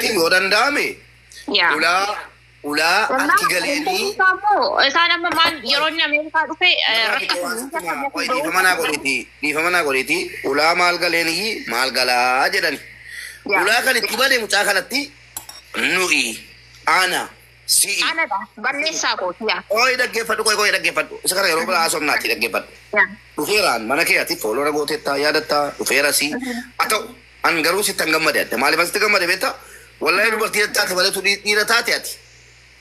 Kanatti yoo danda'ame Yaa. ulaa ulaa harki galeenii Isaan amma maal yeroo inni Ameerikaa dhufe rakkatu. Dhiifama naa godheeti, dhiifama naa godheeti. Ulaa maal galeenii maal galaa jedhani. Ulaa kan itti bane mucaa kanatti nu'i, ana, si'i. Anadha, balleessaa kooti, yaa. Ooyi, dhaggeeffadhu, qoy qoy, dhaggeeffadhu. Isa kana yeroo biraa haasofnaatti, dhaggeeffadhu. Dhufeeraan mana kee ati fooloora gootettaa yaadattaa dhufeera si. Haa ta'u, an garuu sitti han gammade adda. Maaliif asitti gammade beektaa? Wallahi, dubartii taate maleetu dhiira taate ati.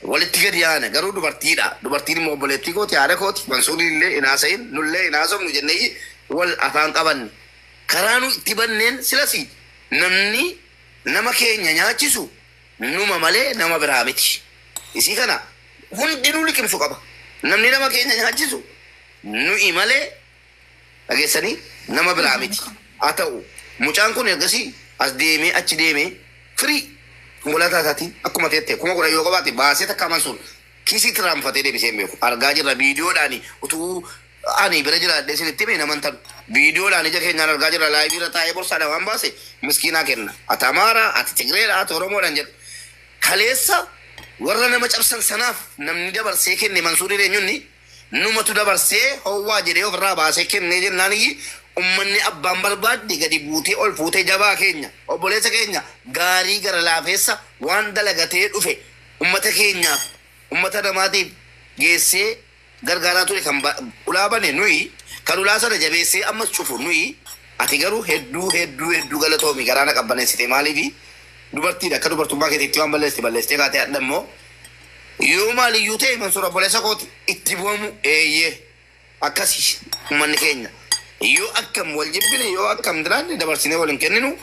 Walitti gadi yaana garuu dubartiidha. Dubartiin immoo obboleettii kooti, haadha kooti. Mansuuriin illee hin haasa'in, nullee hin haasofnu jennee wal afaan qabanne. Karaa nu itti banneen silasi namni nama keenya nyaachisu numa malee nama biraa miti. Isii kana hundinuu liqimsu qaba. Namni nama keenya nyaachisu nu'i malee, dhageessanii, nama biraa miti. Haa ta'u, mucaan kun ergasii as deemee achi deemee firii konkolaataa isaatiin akkuma teette 10,000 yoo qabaate baasee takka Mansuur kiisii tiraanfatee deebisee hin beeku. Argaa jirra viidiyoodhaan. Utuu ani bira jiraadhee isinitti hime naman tanu. Viidiyoodhaan ija keenyaan argaa jirra. Live irra taa'ee borsaadhaan waan baase miskiinaa kenna. Ati Amaaraa, ati Tigreedha, ati Oromoodhaan jedhu. Kaleessa warra nama cabsan sanaaf namni dabarsee kenne Mansuuriin eenyunni numatu dabarsee howwaa jedhee ofirraa baasee kennee jennaan, ummanni abbaan barbaadde gadi buutee ol fuutee jabaa keenya, obboleessa keenya gaarii gara laafeessa waan dalagatee dhufe ummata keenyaaf, ummata namaatiif geessee gargaaraa ture kan ulaa bane nuyi, kan ulaa sana jabeessee ammas cufu nuyi. Ati garuu hedduu hedduu hedduu galatoomi, garaana qabbaneessite. Maaliifi dubartiidha, akka dubartummaa keetiitti waan balleessite balleessitee kaatee hadha immoo yoo maaliyyuu ta'e Mansuur obboleessa kooti itti bu'amu. Eeyyee, akkasi uummanni keenya yoo akkam wal jibbine, yoo akkam jiraanne, dabarsinee wal hin kenninu.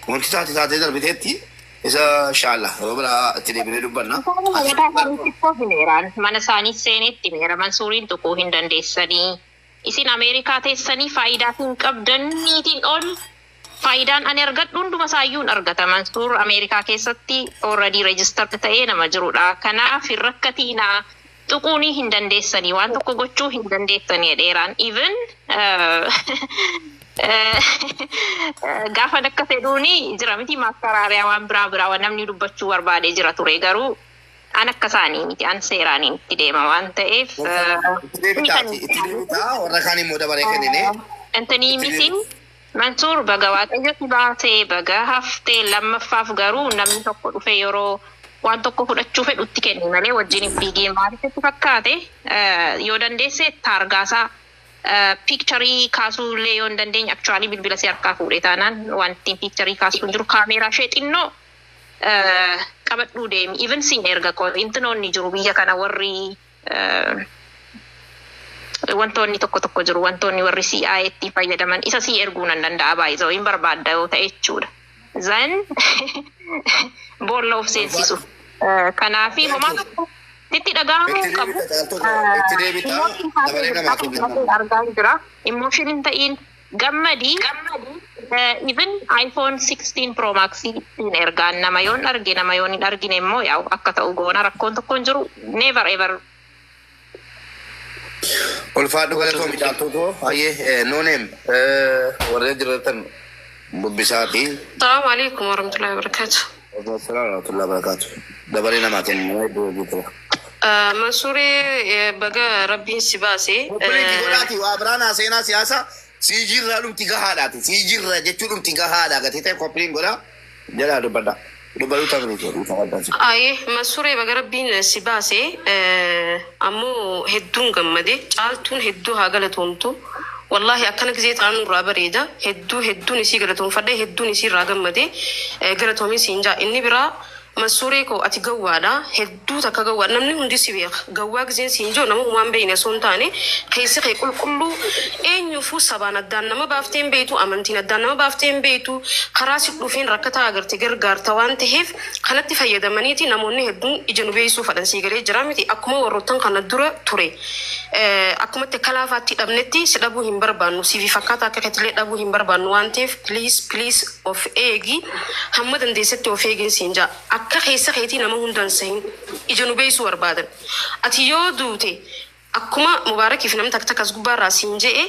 Wanti taate taatee darbiteetti. Isa inshallah yeroo biraa itti deebinee dubbanna. Mataa isaaniitti himeeraan mana isaanii seenetti himeera. Mansuuriin tuquu hin dandeessanii. Isin Ameerikaa teessanii faayidaa hin qabdaniitiin ol faayidaan ani argadhu hunduma isaayyuu hin argata. Mansuur Ameerikaa keessatti already registered ta'ee nama jirudha. Kanaaf hin rakkatiinaa, tuquunii hin dandeessanii, waan tokko gochuu hin dandeessanii dheeraan. Even gaafa akka fedhuuni jira miti, maaskaraariyaa waan biraa biraa waan namni dubbachuu barbaadee jira ture, garuu an akka isaanii miti, an seeraaniin itti deema waan ta'eef. Itti deebitaati, itti deebitaa, warra kaan immoo dabaree kennine. Antanii miti, Mansuur, baga Waaqayyotti baasee, baga haftee. Lammaffaaf garuu namni tokko dhufe yeroo waan tokko fudhachuu fedhutti kenni malee wajjin hin fiigee. Maaliif itti fakkaate, yoo dandeesse taargaasaa picture kaasuu illee yoo hin dandeenye, actually bilbila si harkaa fuudhee taanaan waan ittiin picture kaasuu hin jiru, kaameeraa ishee xinnoo qabadhuu deemi. Even siin erga intinoonni jiru biyya kana, warri wantoonni tokko tokko jiru, wantoonni warri CIA itti fayyadaman, isa sii erguu nan danda'a baay'isoo hin barbaadda yoo ta'e jechuudha. Zan boolla of seensisu. Kanaafi homaa tokko sitti dhaga'amuu Itti qabu. deebita, caaltuu, itti deebita, dabaree namaa kenna. Argaa jira. Emotion hin ta'in, gammadii. Even iPhone 16 Pro Max ittiin ergaan nama yoon arge, nama yoon hin argine immoo yaa'u akka ta'u goona, rakkoon tokko hin jiru. Never ever. Ulfaadhu, galatoomi caaltuu koo. Hayyee, nooneem warreen jiratan dubbisaati. السلام عليكم ورحمة الله وبركاته. Assalamu warahmatullahi wabarakatuh. Dabaree namaa kenna, nama hedduu hojii tura. Mansuuree, baga Rabbiin si baase. Obboleetti godhaati, waa biraan seenaa siyaasa sii jirra dhumti gahaadhaati. Sii jirra jechuun dhumti gahaadha, gatii ta'e qophiin godha. Jalaa dubbadha. Dubbadhu taphni jedhu. Aye, Mansuuree, baga Rabbiin si baase. Ammoo hedduun gammade, caaltuun hedduu haa galatoomtu. Wallaahi, akkana gisee ta'an nurraa bareeda. Hedduu hedduun isii galatoomfadhe, hedduun isii irraa gammade. Galatoomin siin jaa. Inni biraa, Mansuuree koo, ati gawwaadha. Hedduu takka gawwaadha. Namni hundi si beeka. Gawwaa giseen siin jiru nama humaan beekne osoo hin taane, keessi kee qulqulluu, eenyuufuu sabaan addaan nama baaftee hin beektu, amantiin addaan nama baaftee hin beektu, karaa si dhufeen rakkataa agarte gargaarta waan ta'eef, kanatti fayyadamaniiti namoonni hedduun ija nu beeksisuu fadhan. Sii galee jira miti? Akkuma warroottan kana dura ture. Akkumatti akka laafaatti dhabnetti si dhabuu hin barbaannu. Siifi fakkaata akka keetillee dhabuu hin barbaannu waan ta'eef, please, please, of eegi. Hamma dandeessetti of eegin siin jaa. Akka keessa keetii nama hundan sahin ija nu beeksisuu barbaadan. Ati yoo duute, akkuma Mubaarakiif namni takka takka as gubbaarraa siin je'e,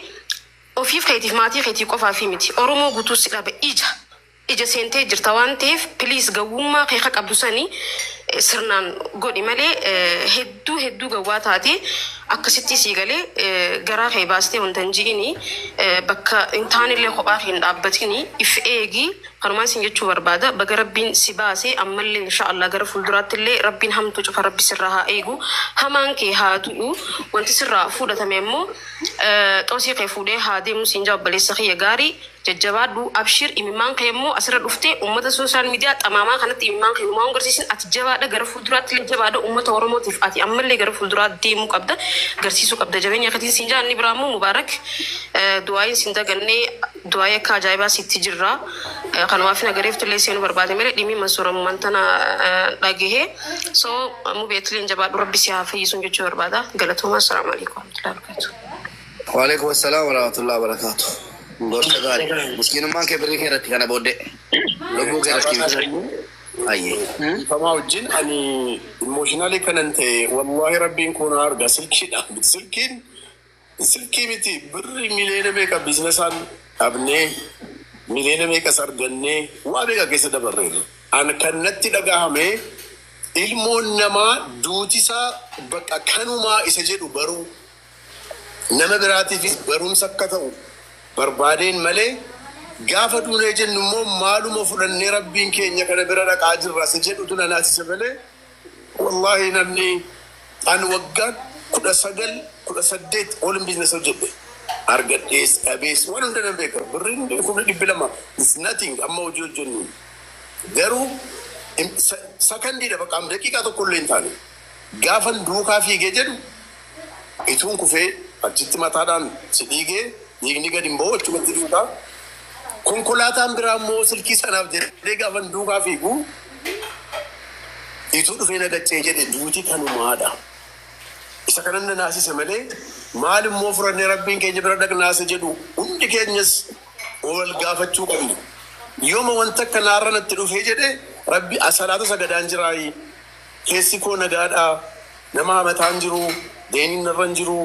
ofiif keetiif maatii keetii qofaaf miti. Oromoo guutuu si dhabe ija. Ija seentee jirta waan ta'eef, please, gawwummaa kee qabdu sanii sirnaan godhi malee hedduu hedduu gawwaa taate akkasitti sii galee garaa kee baastee wanta hin ji'ini, bakka hin taanillee kophaa kee hin dhaabbatini, if eegi. Kanumaan sin jechuu barbaada. Baga Rabbiin si baase. Ammallee insha Allah gara fuulduraatti illee Rabbiin hamtuu cufa Rabbi sirraa haa eegu, hamaan kee haa du'u, wanti sirraa fudhatame immoo xoosii kee fuudhee haa deemu siin jaa. Obboleessa kiyya gaarii, jajjabaadhu, abshir. Imimmaan kee immoo asirra dhuftee uummata social media xamaamaa kanatti imimmaan kee numaa agarsiisin. Ati jabaadha, gara fuulduraatti illee jabaadha. Uummata Oromootiif ati ammallee gara fuulduraa deemuu qabda, garsiisuu qabda jabeenya keetiin siin jaa. Inni biraa immoo Mubaarak, du'aayin siin dagannee, du'aayii akka ajaa'ibaa sitti jirra. Kanumaaf nagareeftu illee seenuu barbaade malee dhimmi Mansuurammaan tana dhagahee. So mubeetiliin jabaadhu, Rabbi si haa fayyisuun jechuu barbaada. Galatooma. Assalaamu alaikum warahmatullahi wabarakatuh. Waalaikum assalam warahmatullahi wabarakatuh. Gorsa gaarii. Miskiinummaan kee birrii kee irratti kana booddee. Lubbuu kee irratti miti. Ayyee. Dhiifamaa wajjin, ani emotional kanan ta'e, wallahi Rabbiin kun arga, silkiidha. Silkiin silkii miti, birri miliyoona meeqa businessaan dhabnee, miliyoona meeqas argannee, waa meeqa keessa dabarreerra. An kan natti dhagahame ilmoon namaa duutisaa bakka kanumaa isa jedhu baruu nama biraatiifis barumsa akka ta'u barbaadeen malee, gaafa duunee jennu immoo maaluma fudhannee Rabbiin keenya kana bira dhaqaa jirra isa jedhutu na naasise malee, wallahi namni an waggaa 19 18 olin business hojjedhe, argadhees dhabees waan hunda nan beeka. Birriin 200,000 is nothing. Amma hojii hojjennu garuu sakandiidha, baqaam daqiiqaa tokko illee hin taane. Gaafan duukaa fiigee jedhu ituun kufee achitti mataadhaan si dhiigee, dhiigni gadi hin ba'u, achumatti duukaa. Konkolaataan biraa immoo silkii sanaaf jedhee gaafan duukaa fiigu ituu dhufee na gaccee jedhe, duuti kanumaadha. Isa kanan na naasise malee, maal immoo furannee Rabbiin keenya bira dhaqnaase jedhu hundi keenyas wal gaafachuu qabna. Yooma wanta akka naarra natti dhufee jedhe, Rabbi asalaata sagadaan jiraayi. Keessi koo nagaadhaa. Nama hamataan jiru. Deeniin narra hin jiru.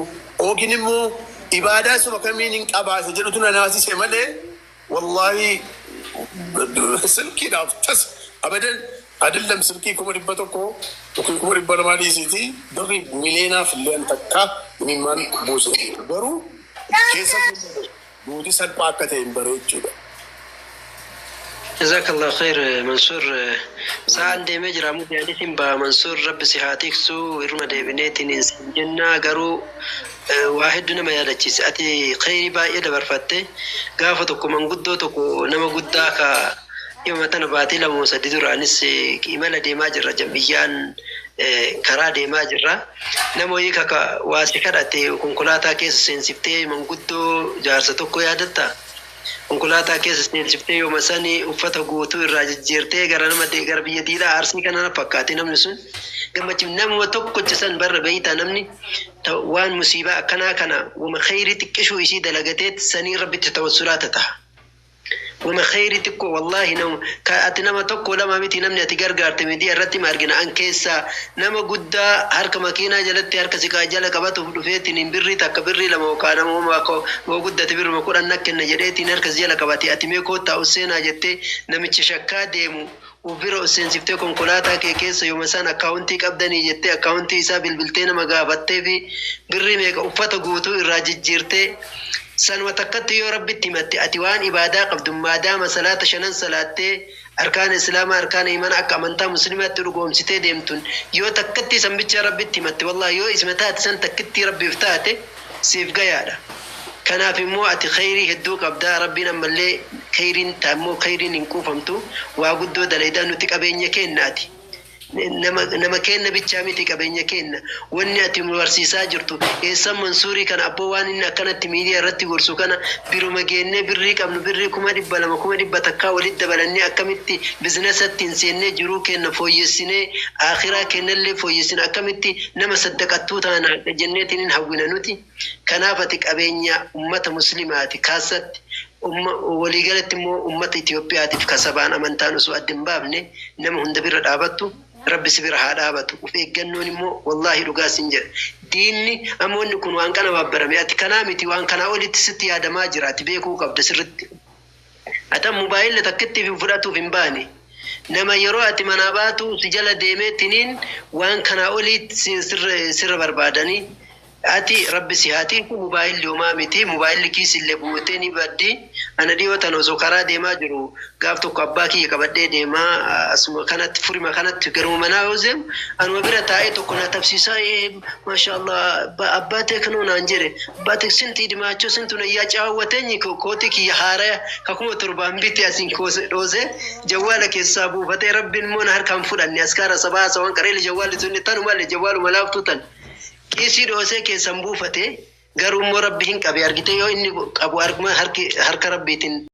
Ookin immoo ibaadaa suma kamiin hin qabaase jedhutu na naasise malee, wallaahi silkiidhaaf tas abadan adillam silkii 100,000 yookiin 200,000 dhiisiiti, birri miliyoonaaf illee takka imimmaan buuse, garuu keessa duuti salphaa akka ta'e hin bare jechuudha. Jazakallah khair, Mansuur. Sa'aan deemee jira, mudiyaanis ba Mansuur, Rabbi si haa tiksu. Irma deebineetiin hin siin jenna, garuu waa hedduu nama yaadachiise. Ati khayrii baay'ee dabarfatte. Gaafa tokko manguddoo tokko, nama guddaa ka dhimma tana baatii 2 moo 3 duraanis imala deemaa jirra, jam'iyyaan karaa deemaa jirra. Nama wayii kaka waa si kadhate konkolaataa keessa seensiftee, manguddoo jaarsa tokko yaadatta? Konkolaataa keessa seensiftee, yooma sani uffata guutuu irraa jijjiirtee gara nama gara biyya diidaa Arsii kana na fakkaate. Namni sun gammachiif namuma tokkocha san barra beeytaa, namni waan musiibaa akkanaa kana wama khayrii xiqqishuu isii dalagateet sanii Rabbitti tawassulaa ta'a. Wama khayrii xiqqoo, wallaahi, nama ka ati nama tokko lama miti namni ati gargaarte miidiyaa irratti ma argina. An keessaa nama guddaa harka makiinaa jalatti harka siqaa jala qabatuuf dhufeetiin hin birrii takka, birrii lama yookaan nama hoo guddate birruma 10 nak kenna jedheetiin harka si jala qabate, ati mee koottaa usseenaa jettee namicha shakkaa deemu uf bira usseensiftee, konkolaataa kee keessa yooma isaan akkaawuntii qabdanii jettee akkaawuntii isaa bilbiltee nama gaafattee fi birrii meeqa uffata guutuu irraa jijjiirtee, sanuma takkatti yoo Rabbitti himatte, ati waan ibaadaa qabdu maadaama salaata shanan salaattee, arkaana Islaamaa, arkaana imana akka amantaa Muslimaatti dhugoomsitee deemtun, yoo takkatti san bicha Rabbitti himatte, wallahi yoo isma taate san takkitti Rabbiif taate siif gayaadha. Kanaaf immoo ati khayrii hedduu qabdaa. Rabbiin ammallee khayriin immoo khayriin hin quufamtu. Waa guddoo dalaydaa. Nuti qabeenya kenna, ati nama kenna bichaa miti, qabeenya kenna. Wanni ati nu barsiisaa jirtu eessan Mansuurii kana abboo, waan inni akkanatti miidiyaa irratti gorsu kana biruma geennee, birrii qabnu birrii 200,000, 100,000 walitti dabalannee, akkamitti businessatti hin seennee, jiruu kenna fooyyessinee, akhiraa kennallee fooyyessine, akkamitti nama saddaqattuu taana jenneetiin hin hawwina nuti. Kanaaf ati qabeenya ummata Muslimaati kaasatti, waliigalatti immoo ummata Itoophiyaatiif kasabaan amantaan osoo adda hin baafne nama hunda bira dhaabattu, Rabbi si bira haa dhaabatu. Uf eeggannoon immoo, wallaahi dhugaa sin jedha, diinni amma wanni kun waan kana baabbarame, ati kanaa miti, waan kanaa olitti sitti yaadamaa jira. Ati beekuu qabda sirritti. Atan mobaayila takkittiif hin fudhatuuf hin baane. Nama yeroo ati manaa baatu si jala deemee tiniin waan kanaa olii sirra barbaadanii ati rabbi si haa tiiku. Mobaayilli homaa miti, mobaayilli kiisillee buutee ni baddi. Ana dhiyoo tana osoo karaa deemaa jiru gaaf tokko abbaa kiyya qabadhee deemaa asuma kanatti furima kanatti garuma manaa yoo deemu anuma bira taa'ee tokko na tabsiisaa, maashaallah abbaa teeknoo naan jedhe. Abbaa teek sintii dimaachoo sintu na iyyaa caawwateenyi kootii kiyya haaraya kakuma 7n bite asiin dhoose jawwaala keessaa buufatee. Rabbiin immoo na harkaan fudhanne askaara sabaa haasawaan qareeli jawwaalli sunni tanumallee jawwaaluma laaftuu tan kiisii dhoosee keessan buufate, garuu immoo rabbi hin qabe. Argite, yoo inni qabu harka rabbiitiin.